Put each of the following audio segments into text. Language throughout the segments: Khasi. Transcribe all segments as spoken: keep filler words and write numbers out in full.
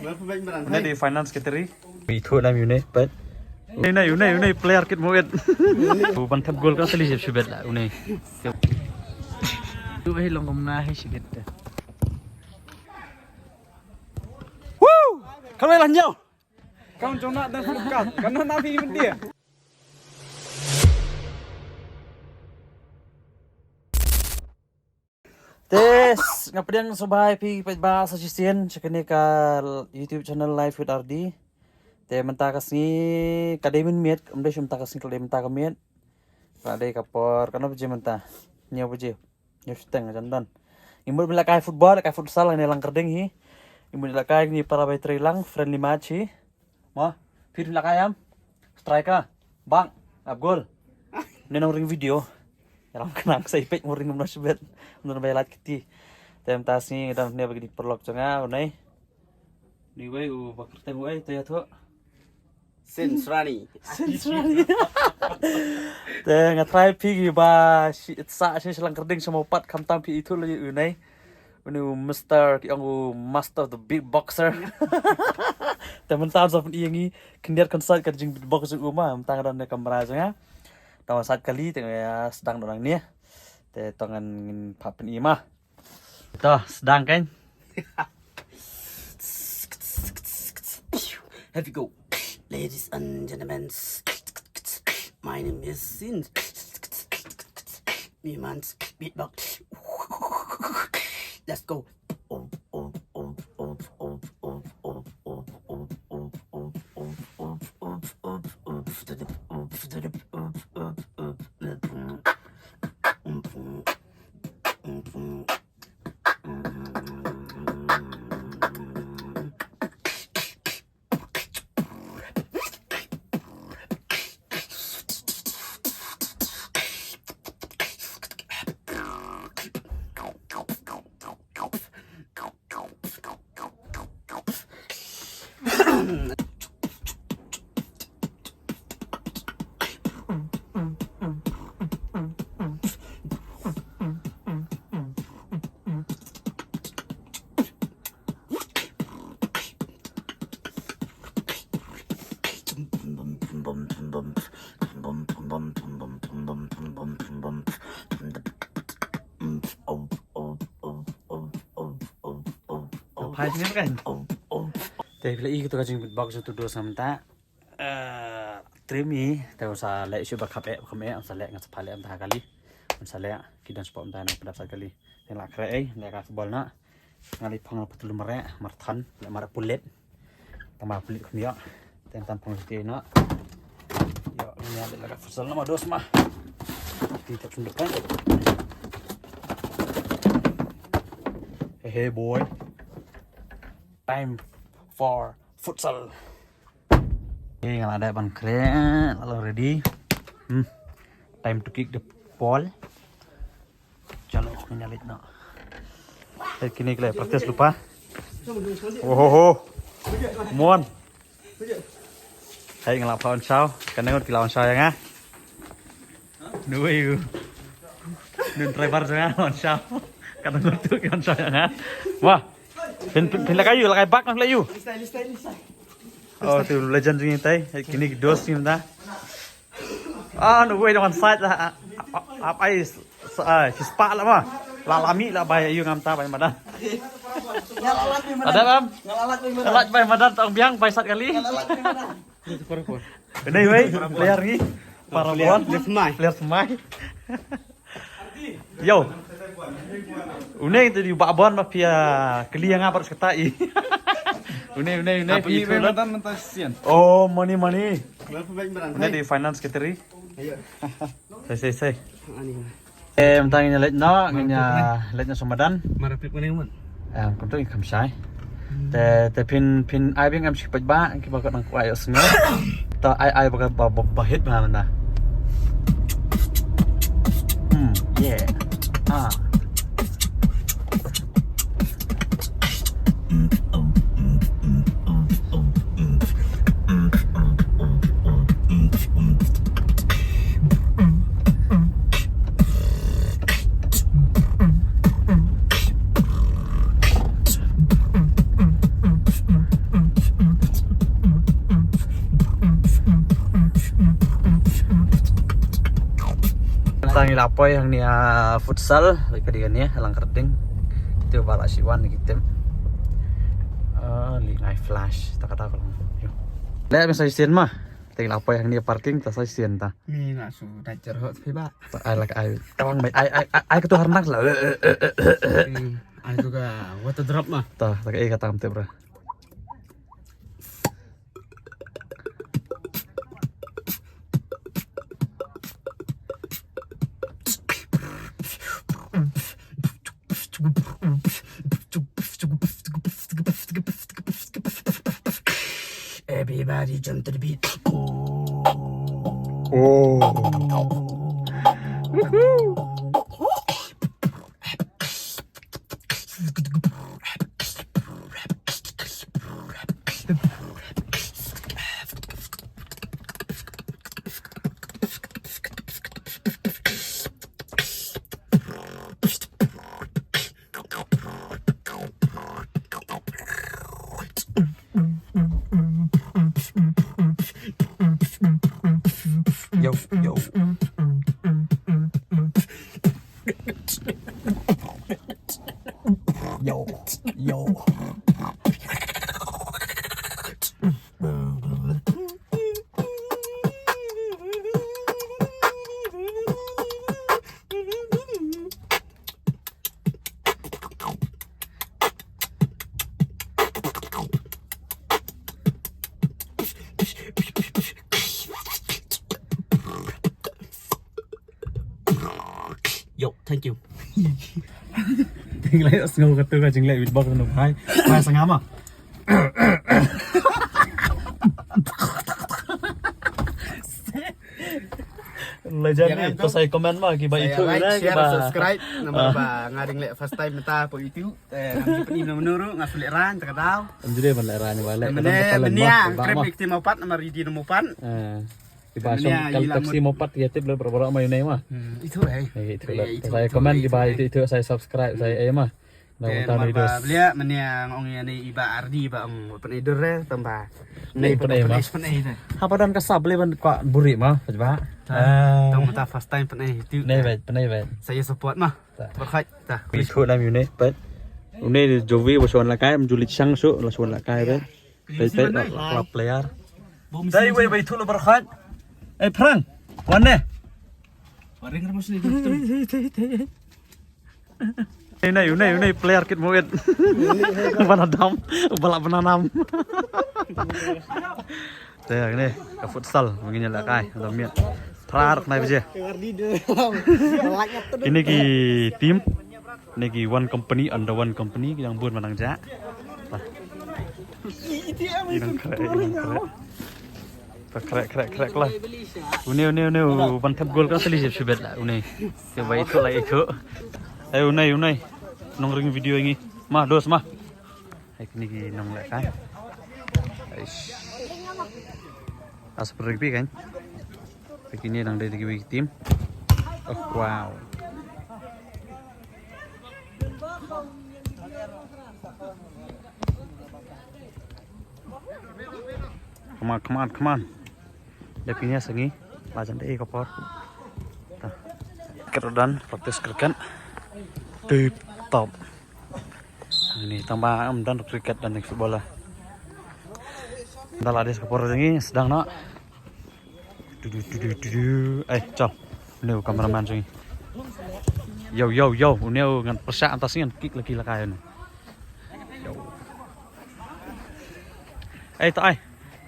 Une dei finance secretary. Ithuh nam une, pat. Une, une, une player kit mo et. U ban thep gol ka seli jep shibet la une. Tu hei long kum nga hei shibet te. Woo! Kawei lah nyau. Kam jong na dan ka. Kan na phi mendia. Te nga pdiang sngewbha ïa phi paidbah sa shisien sha kane ka YouTube channel Life with R D. Te mynta ka sngi ka dei mynmiet, ym dei shu mynta ka sngi, ka dei mynta ka miet. Ka dei ka por, katno baje mynta? Hynñiew baje. Hynñiew shiteng jan don. Ngi mut ban lehkai football, lehkai futsal, ngi Langkyrding hi. Ngi mut lehkai ngi para bai trei lang, friendly match hi. Mo, phi lehkai am? Striker, bang, ap gol. Ne nong ring video. Ïalam khnang sa ipek mo ring kumno shibet. Kumno bai lait kti. Te mynta sngi ngi don ne bagi di paralok jong nga, unai. Ni wei u ba kyrteng wei te ïathuh. Sins Rani. Sins Rani. Te nga try phi ki ba shi sa shi Langkyrding sha mo pat khamtam phi ithuh la unai. Une u Mister ki ong u master of the beatboxer. Te mynta sa pyn ïa ngi khyndiat khyndiat ka jing beatbox jong u ma, mynta nga don ne kamera jong nga. Tang sat kali te nga sdang don ne. Te tang ngan pha pyn ïa ma. To sdang kan. Here we go. Ladies and gentlemen, my name is Sin. Me man's beatbox. Let's go. Phai sini kan. Te phi la i kito ka jingbeatbox jong uto u dos namar ta. Eh, trim i, te u sa leh shuh ba khap eh, kham eh, u sa leh ngan sa phah leh mynta ha kali. U sa leh, ki don spot mynta na pdap sa kali. Te la khreh ei, leh ka football na. Nga leh phong na patul mare, marathon, leh mare pulit. Tama pulit kham ïoh. Te tan phong ti na. Ïoh, ngi leh ka futsal na ma dos ma. Ti tak sunduk kan. Hey, hey, boy. Time for futsal. Okay, nga la dep ban khreh, la long ready. Hmm. Time to kick the ball. Chalo, ngi leit noh. Hey, kine ki la practice lypa. Oh, oh, oh. Mon. Hey, nga la phah wan shaw. Kane ngut ki la wan shaw ïa nga. Nui u. Nun driver jong nga wan shaw. Kane ngut tu ki wan shaw ïa nga. Wah. Phin, phin, phin lehkai u, lehkai bak, phin lehkai u. Oh, tu legend jong ngi tai. Kine ki dos ngi mynta. Ah, no way, one side lah. Ap, ap, ai, s-, s-, ai, shi spah lah ma. La lami lah bai ïa u ngam ta bai madan. Ada bam? Nga la bai madan tang biang bai sat kali. Ini wei, player ngi. Para player, player semai. Player semai. Yo. Une te di ba bon ma pia klia nga baru sekata i. Une, une, une. Apa ni memang dan mentah sian. Oh, money, money. Berapa banyak barang? Ini di finance secretary. Ayo. Sai, sai, sai. Ani. Eh, mynta ngin ïa leit noh, ngin ïa leit noh sha madan. Mara pip ngane mon. Eh, kumta ngin kham shai. Te, te phin, phin ai biang em shi paidbah kiba ka nang kwah ïohsngew. Ta ai, ai ba ka ba, ba, ba hit ba mynta. Hmm, yeah. Ah. Ka poi hangne ha futsal, lei ka dei kane ha Langkyrding. Te ba la shu wan ki team. Ah, lei ngai flash, ta kata ka long. Yo. Lei me sa shisien ma. Te la poi hangne parking ta sa shisien ta. Mi na su da jer hot phi ba. Ta ai la ka ai. Tawang mai ai ai ai ai ka tu harnak la. Hmm, ai tu ka water drop ma. Ta ta ka e ka tam te bra. Everybody jump to the beat. Oh. Yo, yo. Yo, yo. Yo, thank you. Jingleh sngew kata ka jingleh beatbox nu bhai. Bhai sangama. Legend ni, to sai comment ma ki ba itu like, share, subscribe. Namar ba nga dang leh first time mynta po itu. Eh, ngam ju pyni mano mano ruh, nga shu leh rang ta ka daw. Em jure ban leh rang ba leh. Mane mane ang krep ik tim opat namar idi namo pat. Eh. Kiba shong kal taxi mo pat ya tip le bro bro ma yu nei ma. Itu eh. Itu le. Sai comment kiba itu itu sai subscribe sai eh ma. Namar ba blia mane ang ong ya nei iba ardi ba ong pynai dur eh tamba. Nei pynai ma. Haba don ka sap le ban ka buri ma ba. Tang ta first time pynai itu. Nei ba pynai ba. Saya support ma. Berkhot ta. Itu nam yu nei pat. Une Jovi ba shon la kai am juli chang su la shon la kai ba. Peit, peit, la, la player. Dai wei wei thu lo berkhot. Eh, Phrang. Wan ne. Waring rebus ni. Nei nei nei nei player kit muit. Bana dam, bala bana nam. Te ne ka futsal mangin la kai, dam miet. Phra ruk nai bje. Kine ki team. Kine ki one company, under one company, ki dang bun ma nang ja. Ki dang khreh, ki dang khreh. Khreh, khreh, khreh, khreh la. Une, une, une, u ban thep gol ka seli jep shibet la, une. Te bai itu la itu. Ai, une, une. Nongring video ngi. Ma, dos ma. Hai kine ki nongleh kai. Aish. As per rugby kan. Hai kine nang dei kiwei ki team. Oh wow. Come on, come on, come on. Dep kine sa ngi la jan dei ka por. Ka rudan practice cricket. Tip top. Ni tang ba am dan cricket dan football la. Dala des ka por jong ngi sdang noh. Tudu tudu tudu. Ai chal. Une u cameraman jong ngi. Yo yo yo, une u ngan pyrshah antas ngan kick lagi la kai une. Yo. Ai ta ai.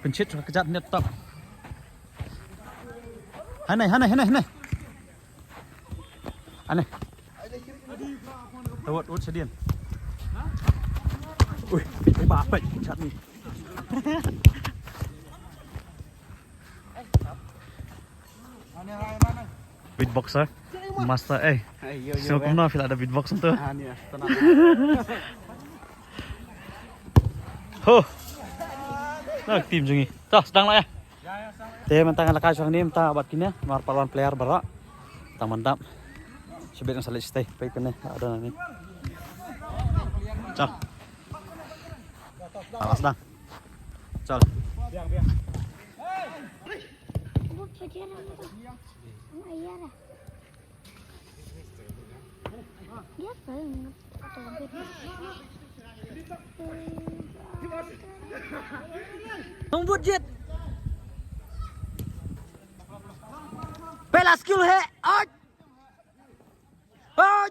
Pynchit ka jat net top. Hanai hanai hanai hanai. Ane. Tawat ut sedian. Ui, ai ba pek chat ni. Beatboxer. Master eh. Sio kumno feel ada beatbox tu. Ho. Nak team jong ngi. Tah sdang lah ya. Te mynta ngan laka shong ni mynta bad kine mar palwan player baroh. Tang mandap. Shibit ngan sa leit stay peit kane ada nani. Chal. Alas dang. Chal. Abu pajar apa tu? Ayah lah. Nong but jit. Pela skill he. Oi. Oi.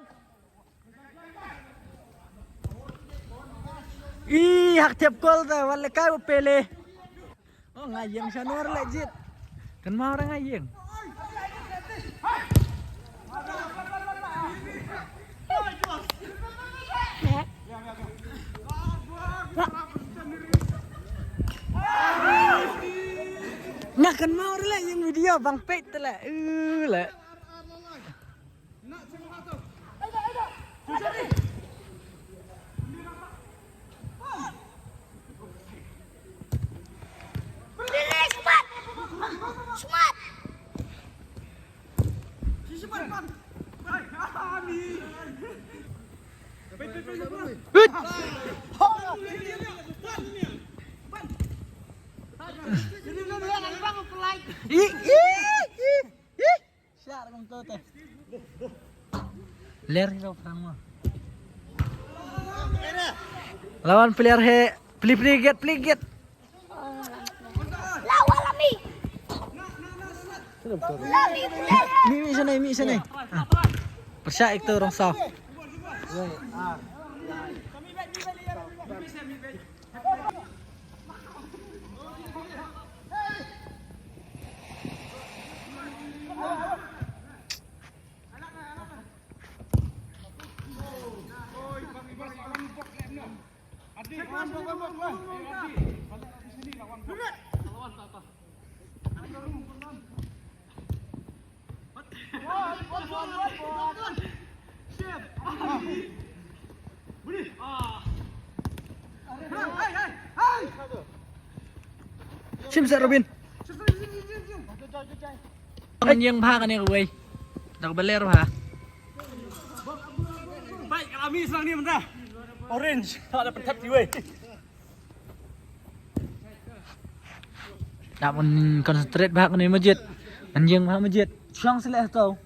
Ih, hak tep kol ta, wale kai ba pele. Oh, nga ïeng sha nor la jit. Kan mau orang nga ïeng. Nga kan mau orang la ïeng video bang peit la. Uh, la. Ih, ih, ih, ih. Shah kum to te. Player hi to phrang mo. Lawan player hi, pli pli get, pli get. Lawan lami. Lami player. Mi mi sene, mi sene. Ah. Pyrshah ik to rong saw. Shim sa Robin. Kan ïeng bha kane kawei. Dak beler bha. Bai, kami serang ni mynta. Orange, tak ada pentat kiwei. Dak mun concentrate bha kane Majid. Kan ïeng bha Majid. Shong selek tau.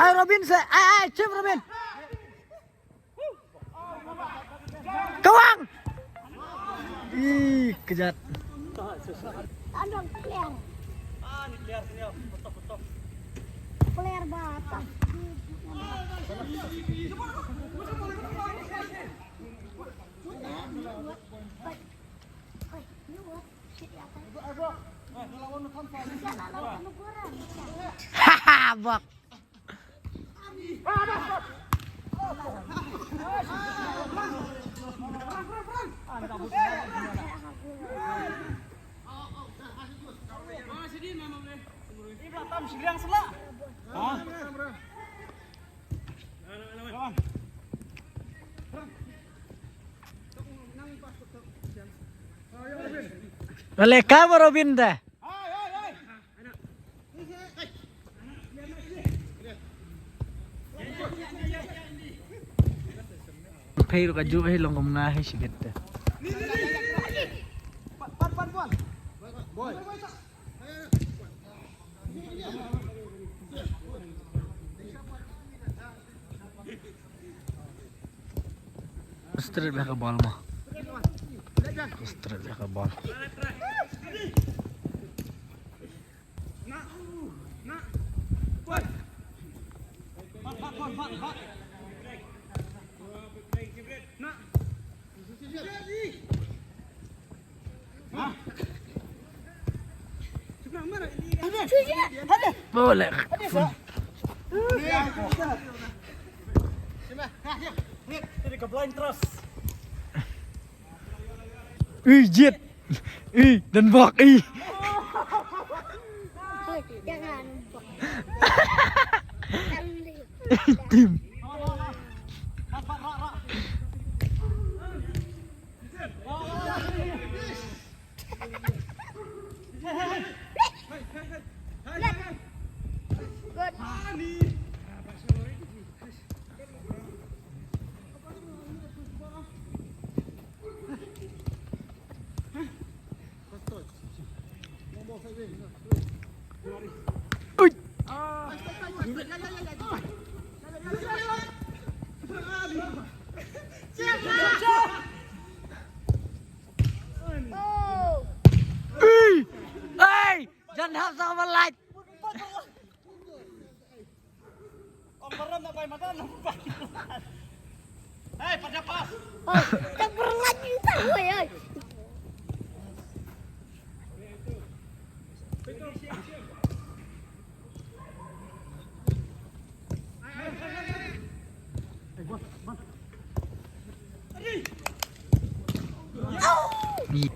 Ai Robin se, ai ai Chief Robin. Kawang. Ih, kejat. Tandang clear. Clear batas. Haha, bok. Wale ka ba Robin da. Phei ruh ka juh hi long kum nga hi shibit te. Straight bha ka ball mo. Straight bha ka ball. Boleh. Ini ke blind trust. Ih, jit. Ih, dan bok, ih. Jangan. Tim. Ui! Hey! Jan hap sa ba lait. Hey, pada pas. Oi, tak pernah kita, oi, oi.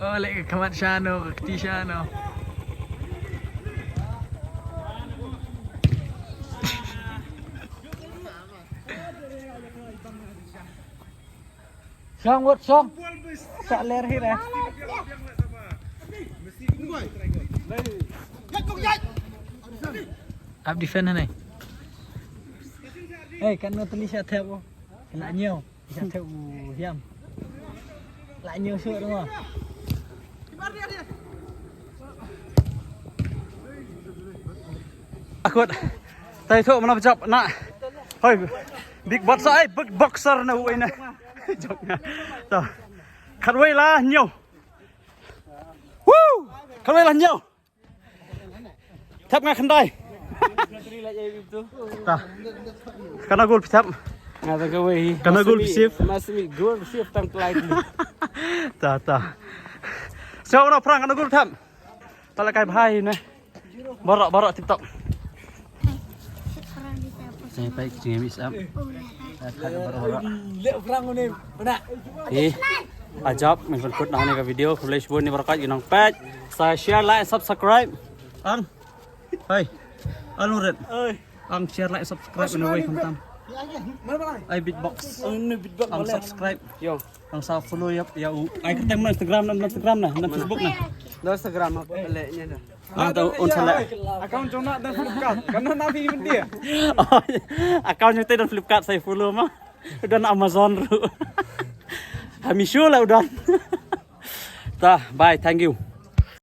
Oh, lek ka khmat shano, ka kti shano. Shong, wat shong. Sa ler hi re. Ap defend hanai. Hey, kan no tali sha thep. Kena nyo. Sha thep u hiam. La nyo shu ruma. Akut. Tai thu mana pejap na. Hoi. Big boxer, eh, big boxer na u ina. Jok na. To. Khat wei la nyo. Woo! Khat wei la nyo. Thep nga khyndai. Ta. Kana gol phi thep. Nga ta kawei. Kana gol phi save. Masih gol save tang pelai. Ta, ta. Siapa nak perang kana gol thep. Tala kai bhai ne. Barak, barak, tip top. Saya paik jingim isap. Lek perang ni, pernah. Eh, ajab, men pun kut nang ni ka video, khublei shibun ni barakat, ginang pek. Saya share, like, subscribe. Ang. Hai. Anu red. Oi. Ang share, like, subscribe, in a way, khamtam. Ai beatbox. Oh, ini beatbox. Ang subscribe. Yo. Ang sa follow ya, ya u. Ai kyrteng na Instagram, na Instagram na, na Facebook na. Na Instagram apa lek nya dah. Ah, tau, un sa lek. Account jong na dan Flipkart. Kan na phi mynta. Oh, account jong te dan Flipkart saya follow ma. Udah na Amazon ru. Hamishu lah udah. Ta, bye, thank you.